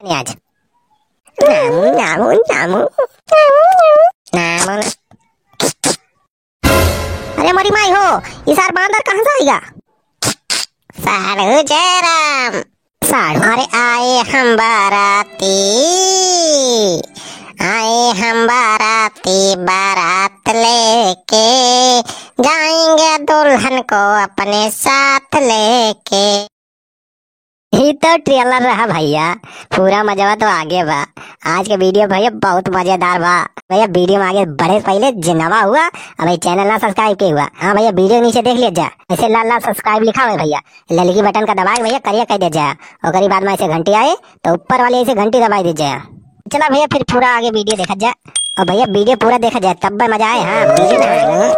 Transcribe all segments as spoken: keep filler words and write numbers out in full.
नहीं आज। नामू, नामू, नामू। नामू, नामू। अरे मोरी माई हो, ई सार बांदर कहाँ से आइगा? साढ़ू जयराम। साढ़ू। अरे आए हम बाराती, आए हम बाराती, बारात लेके जाएंगे दुल्हन को अपने साथ लेके। ई तो trailer रहा भैया, पूरा मजवा तो आगे बा। आज के video भैया बहुत मजेदार बा। भैया video में आगे बढ़े से पहले जे नवा हुआ, अबे channel ना subscribe के हुआ, हाँ भैया video नीचे देख लिया जा, ऐसे लाल लाल subscribe लिखा हुआ है भैया, ललकी button का दबाए भैया करिया कर दिया जा, ओकरी बाद में ऐसे घंटी आए तो ऊपर वाली ऐसे घंटी दबाई दे जा। चला भैया फिर पूरा आगे video देखा जा, और भैया video पूरा देखा जाए तब मजा आए। हाँ, video ना आए।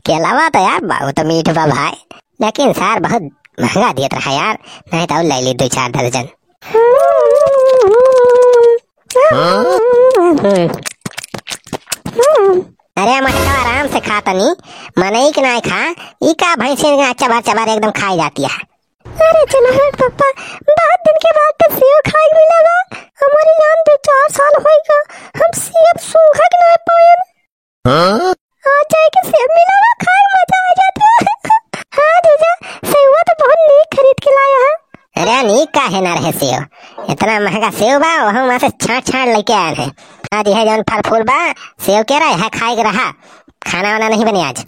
केलावा तो यार बहुत मीठ बा भाई, लेकिन सार बहुत महंगा देत रहा यार, नहीं तो ले ली दो चार दर्जन। अरे मटका आराम से खा तनी, मनई के नाय खा, ई का भैंसिन के चबार चबार एकदम खाई जाती है। अरे चला हट पप्पा, बहुत दिन के बाद तो सेव खाए के मिला बा। हमारी जान दो चार साल होइगा, हम सेव सूंघा के नाय पाएन। हाँ? आ जाए के सेव मिला बा, खाए मजा आ जाता। हाँ जीजा, सेवा तो बहुत नीक खरीद के लाया है। अरे नीक काहे ना रहे सेव, इतना महंगा सेव बा, वहाँ वहाँ से छांट छांट लेके आए हैं। हाँ जी है जौन फल फूल बा, सेव के रहा है, खाए के रहा, खाना वाना नहीं बने आज।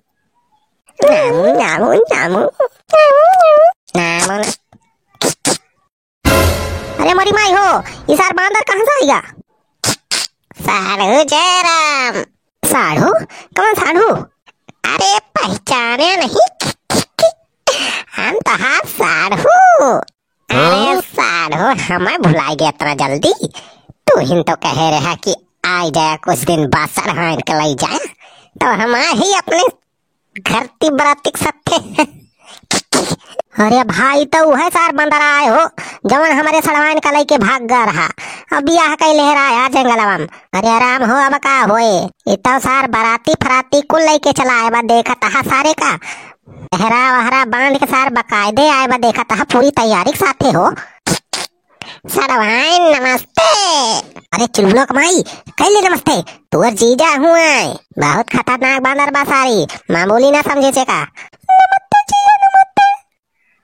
नामू, नामू, नामू। नामू, नामू। अरे मोरी माई हो, ई सार बांदर कहाँ से आइगा? साढ़ू जयराम। साढ़ू? कौन साढ़ू? अरे पहचाने नहीं? हम तोहार साढ़ू। अरे हाँ? साढ़ू, हमें भुलाई गया इतना जल्दी? तू ही तो कहे रहा कि आई जाया कुछ दिन बाद सड़हाइन के लई जाया, तो हम आ ही अपने घरती बराती के साथे। अरे भाई, तो उहे सार बंदर आए हो, जवन हमरे सड़वाइन का लइके भाग गए रहा। अब बियाह कई ले रहा है जंगलवा में। अरे आराम हो, अब का होए? ई तो सार बराती फराती कुल लइके चला आए बा, देखत हा सारे का। पहरा वहरा बांध के सार बकायदे आए बा, देखत हा पूरी तैयारी के साथे हो। सड़वाइन नमस्ते। अरे चुलबुला क माई, कैले नमस्ते? तोर जीजा हुआं, बहुत खतरनाक बांदर बा सारी, मामूली ना समझे छे का? नमस्ते जीजा, नमस्ते।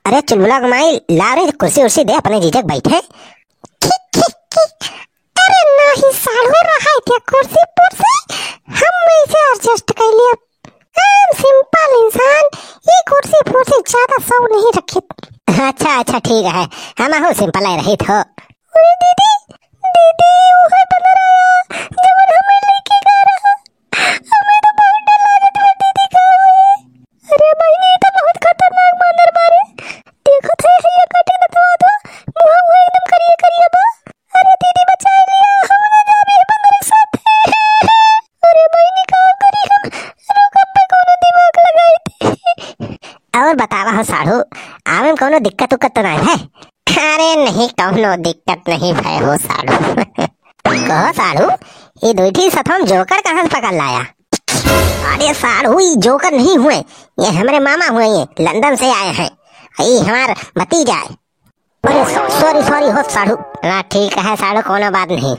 अरे चुलबुला क माई, ला रे कुर्सी उर्सी दे अपने जीजा के बैठे। खिक, खिक, खिक। अरे नाही साढ़ू, रहा है क्या कुर्सी पुर्सी? हम ऐसे adjust कर लिया। हम simple इंसान, ये कुर्सी फुर्सी ज्यादा शौक नहीं रखित। अच्छा, अच्छा, ठीक है, हमहू simple ही रहित हो। अरे दीदी, दीदी, उहे बंदर आया, जवन हमें लेके गया रहा। हमें तो बहुत डर लागत बा दीदी, का होई? अरे बहिनी, ई तो बहुत खतरनाक बंदर बारे। देखत है, हैया काटे दतवा दो, मुंह हुआ एकदम करिया करिया बा। अरे दीदी बचा लिया, हम ना जाबे बंदर के साथ। अरे बहिनी का करी हम, रुक अब्बे कोनो दिमाग लगाई थी। और बतावा हो साढ़ू, आवे में कोनो दिक्कत उक्कत तो नहीं है? अरे नहीं, कोनो दिक्कत नहीं भय हो साढ़ू। कहो साढ़ू, ये दुई ठी सथम जोकर कहाँ से पकड़ लाया? अरे साढ़ू, ये जोकर नहीं हुए, ये हमरे मामा हुए, ये लंदन से आए हैं, ये हमार भतीजा है। अरे सॉरी सॉरी हो साढ़ू। ना ठीक है साढ़ू, कोनो बात नहीं,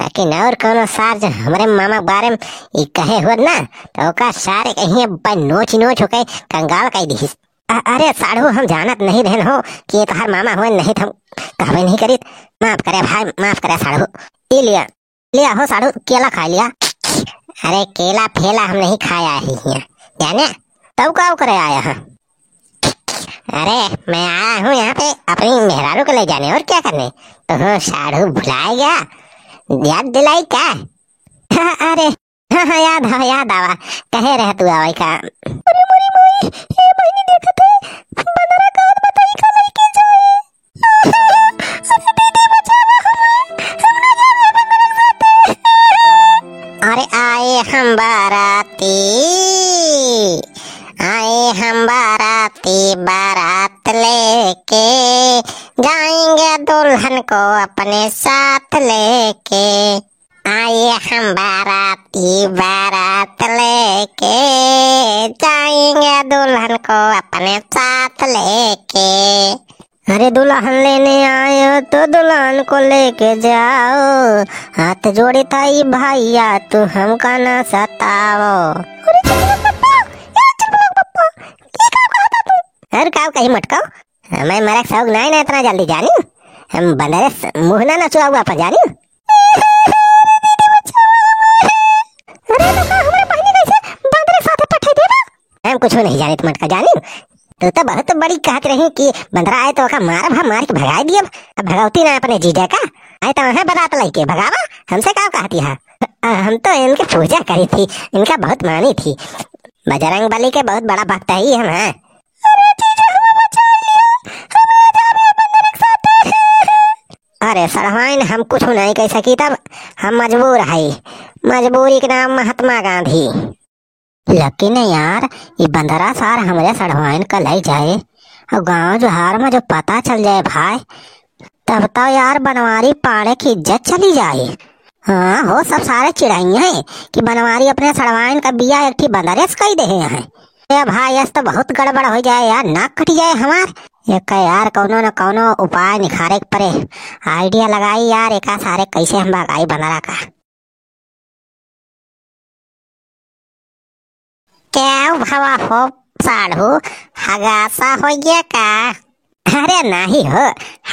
लेकिन और कोनो सार जो हमरे मामा के बारे में ई कहे हुआ ना, तो ओका सारे कहीं अब्बे नोच नोच होके कंगाल कर दिहिस। अ-, अरे साढ़ू, हम जानत नहीं रहन हो कि ये तोहार मामा हुए, नहीं तो हम कहबे नहीं करित। माफ करे भाई, माफ करे साढ़ू। ई लिया, लिया हो साढ़ू, केला खा लिया। अरे केला फेला हम नहीं खाया है यहाँ, जाने? तब का करे आया है? अरे मैं आया हूँ यहाँ पे अपनी मेहरारू को ले जाने, और क्या करने? तो हो साढ़ू भुलाए गया, याद दिलाई क्या? अरे हाँ, हाँ, याद आवा, याद आवा। कहे रह तू आवे का? अरे मोरी माई, ए बहिनी देखत है, बंदरा का और बताई का लेके जाए। अरे दीदी बचावा हमें, हम ना जावे बंदरा के साथे। अरे आए हम बाराती, आए हम बाराती, बारात लेके जाएंगे दुल्हन को अपने साथ लेके। आए हम बाराती, बारात लेके जाएंगे दुल्हन को अपने साथ लेके। अरे दुल्हन लेने आए हो तो दुल्हन को लेके जाओ, हाथ जोड़े ताई भैया तू हमका ना सताओ। अरे चुलबुलक पप्पा, ए चुलबुलक पप्पा, की का कहता तू? अरे का कही मटकाओ, हमें मरे के शौक नाई ना इतना जल्दी जानी, हम बंदरे स-, मुँह ना नचुआऊ आपन जानी। अरे तो का हमरे बहिनी कैसे बंदरे साथे पठाई देबा? हम कुछ नहीं जानित मटका जानी। तू तो बहुत बड़ी कहत रही कि बंदरा आए तो ओका मारब, हम मार के भगाई दियब। अब भगवती ना अपने जीजा का, आए तो वहाँ बरात लइके भगावा, हमसे का कहती है? अ, हम तो इनके पूजा करी थी, इनका बहुत मानी थी। बजरंग बली के बहुत बड़ा भक्त है हम, हाँ। अरे जीजा, हमें बचा लिया, हम आ जाबे बंदर के साथे। अरे सड़वाइन, हम कुछ नहीं कह सकी तब, हम मजबूर है, मजबूरी के नाम महात्मा गांधी। लेकिन यार, ई बंदरा सार हमरे सड़वाइन का लई जाए और गांव जवार में जो पता चल जाए भाई, तब तो यार बनवारी पाड़े की इज्जत चली जाए। हाँ हो, सब सारे चिढ़ाई हैं कि बनवारी अपने सड़वाइन का बिया एक ठी बंदरे से कई देहे हैं। ए भाई, ऐस तो बहुत गड़बड़ हो जाए यार, नाक कट जाए हमार। एक यार कौनो न कौनो उपाय निखारे के पड़े, idea लगाई यार, एका सारे कैसे हम भगाई बंदरा का। क्या भवा हो साढ़ू, हगासा हो गया का? अरे नहीं हो,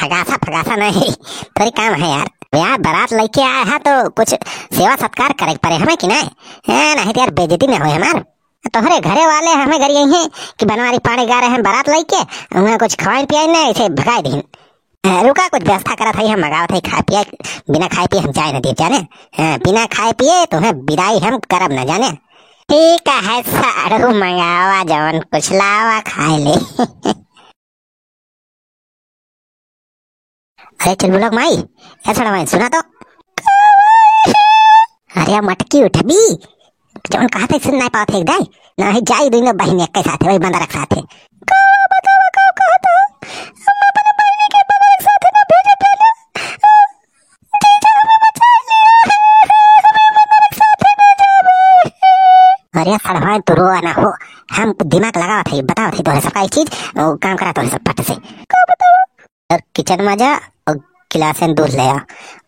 हगासा फगासा नहीं, थोड़ी काम है यार। यार बारात लेके आया है तो कुछ सेवा सत्कार करे के पड़े हमें कि नहीं? हैं, नहीं तो यार बेइज्जती ना होए हमार। तोहरे घरे वाले हमें गरिए हैं कि बनवारी पाड़े गा रहे हैं बारात लेके, उन्हें कुछ खवाइन पियाइन ना, इसे भगाई दीन। ए, रुका, कुछ व्यवस्था करत है, हम मंगावत है खाए पिए, बिना खाए पिए हम जाए ना देब जाने। हाँ, बिना खाए पिए तुम्हें विदाई हम करब ना जाने। ठीक है साढ़ू, मंगावा जवन कुछ लावा खाए ले। अरे चुलबुलक माई, ए सड़वाइन सुना तो। अरे मटकी उठबी, जवन कहत है सुन नहीं पावत है एक दाई, नहीं जाई दुइनो बहिन एक के साथे, वही बंदर के साथे। का बतावा, का कहत हो? हम अपने बहिनी के बंदर के साथे ना भेजे पहले। जीजा हमें बचा लिया, हमें बंदर के साथे ना जावे। अरे सड़वाइन तू रोआ ना हो, हम दिमाग लगावत है, बतावत है तोहरे सबका एक चीज, वो काम करा तोहरे सब पट से। का बतावा? और किचन में जा और गिलास में दूध ले आ।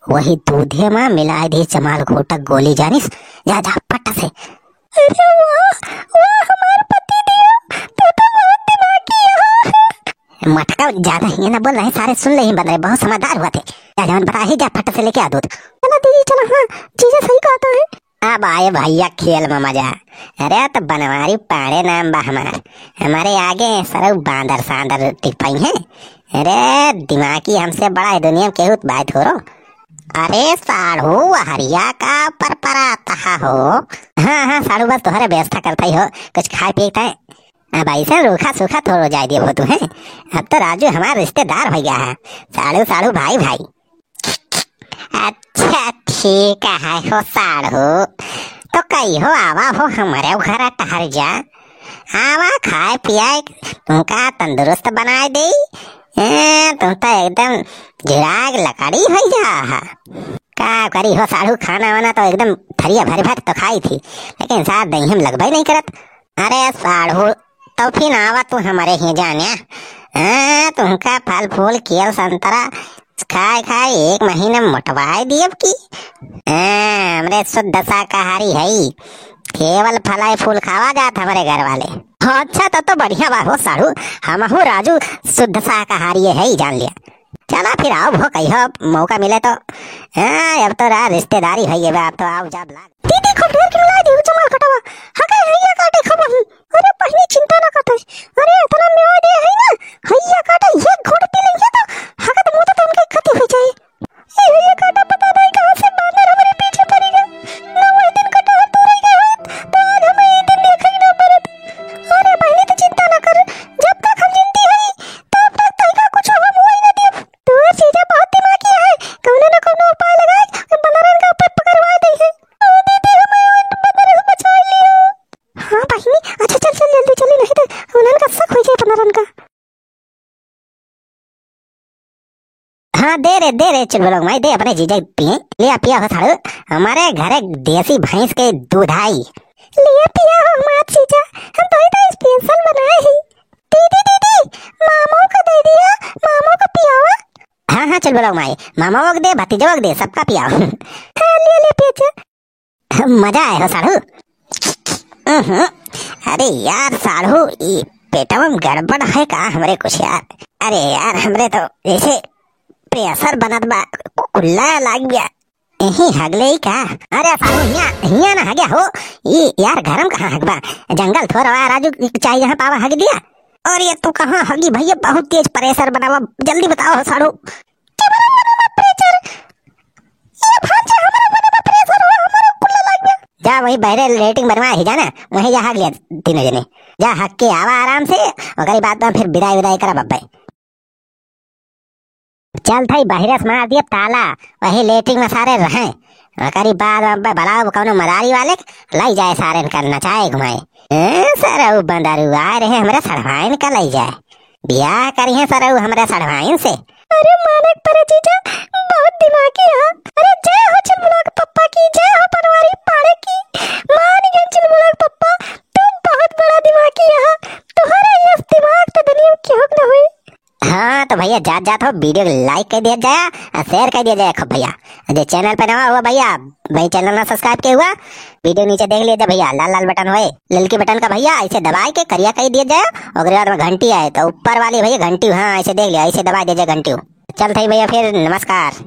वही दूधे में मिलाए दे जमाल घोटक गोली जानिस। जा, जा, पट से। अरे वाह, वाह, हमार पति देव, तू तो बहुत दिमागी हो। मटका ज्यादा ही ना बोल रहे, सारे सुन ले ही बंदरे, बहुत समझदार हुआ थे। जा, जवन बता ही जा, फट से लेके आ दूध। चला दीदी, चला, हाँ, जीजा सही कहता है। अब आए भैया खेल में मजा। अरे तो बनवारी पाड़े नाम बा हमार, हमारे आगे सरऊ बांदर सांदर टिक पाई हैं। अरे दिमागी हमसे बड़ा है दुनिया में केहू बात हो रो। अरे साढ़ू, हरिया का पर परात हो। हाँ हाँ साढ़ू, बस तोहरे व्यवस्था करता ही हो, कुछ खाए पिए के। अब ऐसे रूखा सूखा थोड़ो जाए दिए हो तू, हैं? अब तो राजू हमारा रिश्तेदार हो गया है। साढ़ू साढ़ू, भाई भाई। अच्छा ठीक है हो साढ़ू, तो कहियो आवा हो हमरे घर टहर जा, आवा खाए पियाए तुमका तंदुरुस्त बनाए दे। ए, तुम तो एकदम झुराग लकड़ी हो जा है। का करी हो साढ़ू, खाना वाना तो एकदम थरिया भर भर तो खाई थी, लेकिन साथ दही हम लगबे नहीं करत। अरे साढ़ू, तो फिर आवा तू हमारे ही जाने। हाँ, तुमका फल फूल केल संतरा खाए खाए एक महीना मोटवाए दियब की। हाँ, हमरे शुद्ध शाकाहारी है, केवल फल फूल खावा जात हमरे घर वाले। अच्छा, तब तो बढ़िया बा हो साढ़ू, हमहू राजू शुद्ध शाकाहारी है, जान लिया। चला फिर आओ भो, कहियो मौका मिले तो। हाँ, अब तो रा-, रिश्तेदारी है ये बा, अब तो आओ जाब लाग। दीदी खूब ढेर के मिलाई दी, जमाल कटावा। हके हैया काटे खूब वही। अरे बहिनी चिंता ना करते। अरे इतना मेवा दे है ना, हैया काटे एक घूंट पी लेंगे तो हकत मुंह तो उनके खत्म हो जाए। ए हैया काटा, पता नहीं कहाँ से बांदर हमारे पीछे पड़ी गए। ना वही दिन कटा है तोरे गए होत, तो आज हमें ये दिन देखे ना पड़त। अरे बहिनी तू चिंता ना कर, जब तक हम जिंदी हई, तब तक तैका कुछ हम हुई ना देब। तोर जीजा बहुत दिमागी है, कौनो न कौनो उपाय लगाए, बंदरन का ऊपर पकड़वा दे है। ओ दीदी, हमें बंदर से बचा लियो। हाँ बहिनी, अच्छा चल चल जल्दी चली, नहीं तो उन्हन का शक हो जाए बंदरन का। हाँ दे रे, दे रे चुलबुलक माई, दे अपने जीजा पिए, ले आ पिया हो साढ़ू, हमारे घरे देसी भैंस के दूध आई। ले पिया हो हमार जीजा, हम तो इधर special बनाए ही। दीदी, दीदी, मामो का दे दिया, मामो का पियावा। हाँ, हाँ, चल बोलाओ माई, मामो का दे, भतीजवा का दे, सबका पियाओ। हाँ, ले, ले, पिया। मजा आए हो साढ़ू। अहं, अरे यार साढ़ू, ई पेटवा में गड़बड़ है का हमरे कुछ यार? अरे यार, हमरे तो जैसे प्रेशर बनत बा, कु-, कुल्ला लाग गया। यही हगले ही का? अरे साढ़ू, हिया, हिया ना हग्या हो। ई यार, घर में कहाँ हगबा? जंगल थोड़ा राजू, चाहे जहाँ पावा हग दिया। और ये तू कहाँ हगी भैया? बहुत तेज प्रेशर बना बा, जल्दी बताओ हो साढ़ू। के बना बा प्रेशर? ये भांजा हमारा बना बा प्रेशर हो, हमारा कुल्ला लाग गया। जा वही बहरे लेटरिन बनवा ही जाना, वहीं जा हग लिया तीनों जने। जा हग के आवा आराम से, ओकरी बाद में फिर विदाई विदाई करा बब्बे। चल थई बहरे से मार दिया ताला, वही लेटरिन में सारे रहें। ओकरी बाद में बलाओ कौनो मदारी वाले के, लई जाए सारे का नचाए घुमाए। ए, सरऊ बंदरू आए रहे हमरे सड़वाइन का लई जाए। बियाह करिहे सरऊ हमरे सड़वाइन से। अरे मानक परे जीजा, बहुत दिमागी रहा। अरे जय हो चिलमुला के पप्पा की, जय हो पनवारी पाड़े की। मान गए चिलमुला के पप्पा, तुम बहुत बड़ा दिमागी रहा। तुम्हारे यस दिमाग तो दुनिया में केहू के न हुई। हाँ तो भैया, जात जात हो वीडियो के लाइक कर दिया जाए और शेयर कर दिया जाए खूब भैया। जे चैनल पे नवा हुआ भैया, भाई चैनल ना सब्सक्राइब के हुआ, वीडियो नीचे देख लिया जाए भैया, लाल लाल बटन होए, ललकी बटन का भैया ऐसे दबाए के करिया कर दिया जाए, ओकरे बाद में घंटी आए तो ऊपर वाली भैया घंटी, हाँ ऐसे देख लिया, ऐसे दबा दिया जाए घंटी। चल थई भैया फिर नमस्कार।